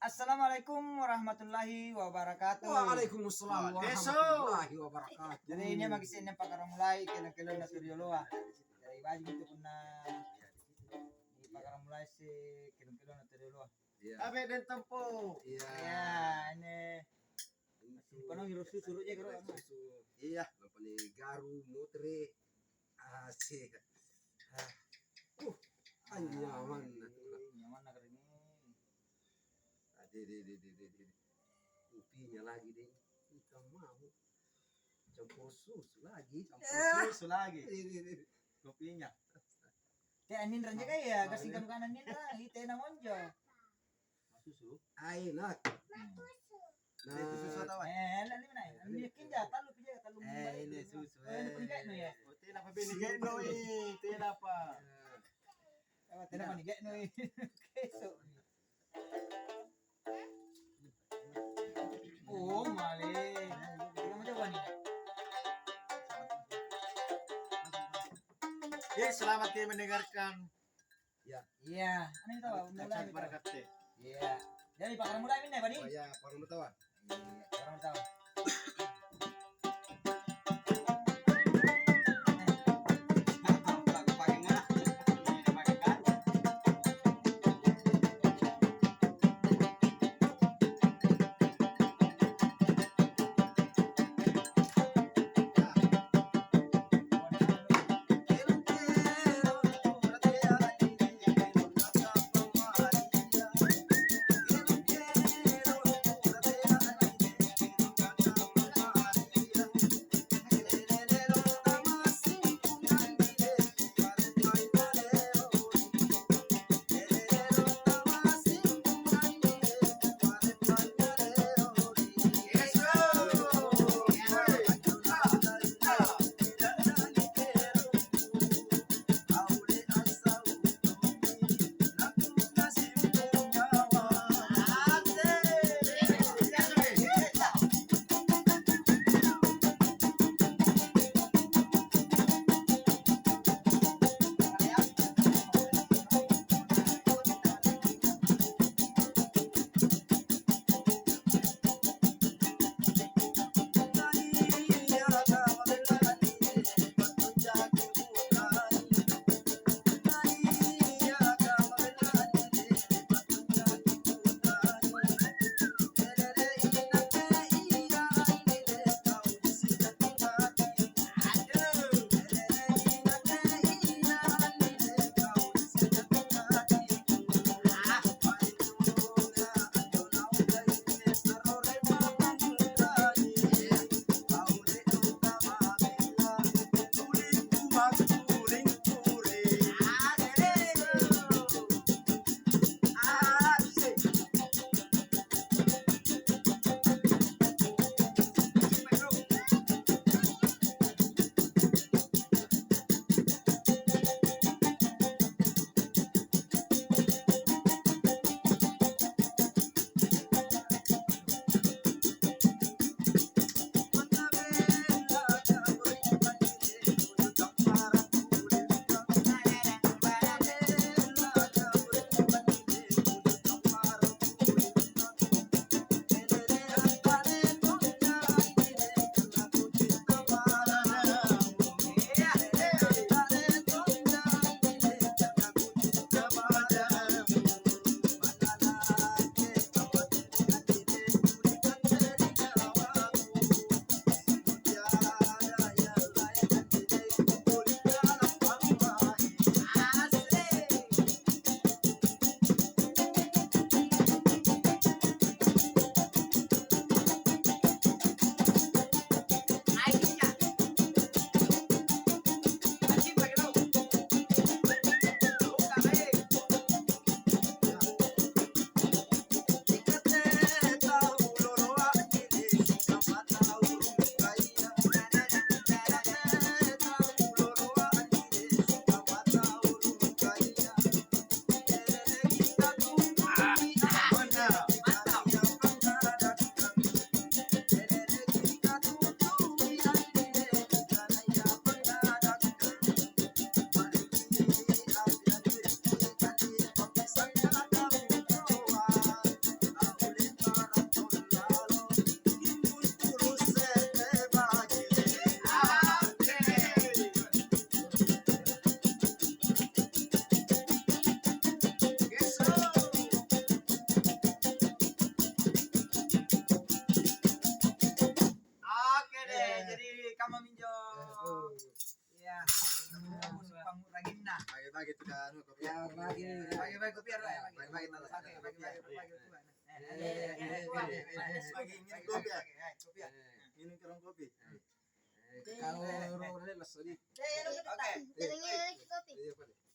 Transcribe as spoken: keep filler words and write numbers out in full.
Assalamualaikum warahmatullahi wabarakatuh. Waalaikumsalam warahmatullahi wabarakatuh. Jadi, ini maki seng pakkaramulai kelong-kelong na tu rioloa. Jadi, baji' itu punna di pakkaramulai si kelong-kelong na tu rioloa. Iya. Abe dan tempo. Iya. Ya, ini. Untuk panong iro susu, ro, ya, ro. Susu. Iya, nampa ni garu, mutre. Asik. Ah. Uh, anyamanna. Nyamanna kering. Ah, deh, deh, deh. Kopinya lagi, deh. Ikan mau. Campur susu lagi. Campur susu lagi. Deh, deh, deh. Kopinya. Teh, ninrang jaga ya, kasih kamu kanan ninrang, ite na monjo. Masusu? Ai, nak. Hmm. Nah. Itu susu atau apa? Eh, enak nih, Nay. Ini kinja, talu pinja, talu. Eh, ini susu, eh, ini eh. Pinja, no, ya. Oh, tena apa bini? Pinja, no, eh, tena apa? Eh. Apa, tena apa nih, no, eh? Keso. Oh, male. Kita mau coba nih. Eh, selamat ya mendengarkan. Ya. Iya. Aneh tahu, mulai gitu. Iya. Jadi, Pak, mulai minne, Bani? Oh, iya, Pak, tahu. Iya, Pak, tahu. Bagi tukang kopi. Ya, bagi. Bagi, bagi kopi, ya, bagi. Bagi, bagi, bagi, bagi, bagi, bagi, bagi. Eh, eh, eh, eh, eh, eh. Bagi, minum kopi, ya? Eh, kopi, ya? Eh. Minum kerong kopi. Eh, kau rong lesso di. Eh, oke. Tenangnya lagi kopi. Iya, Pak.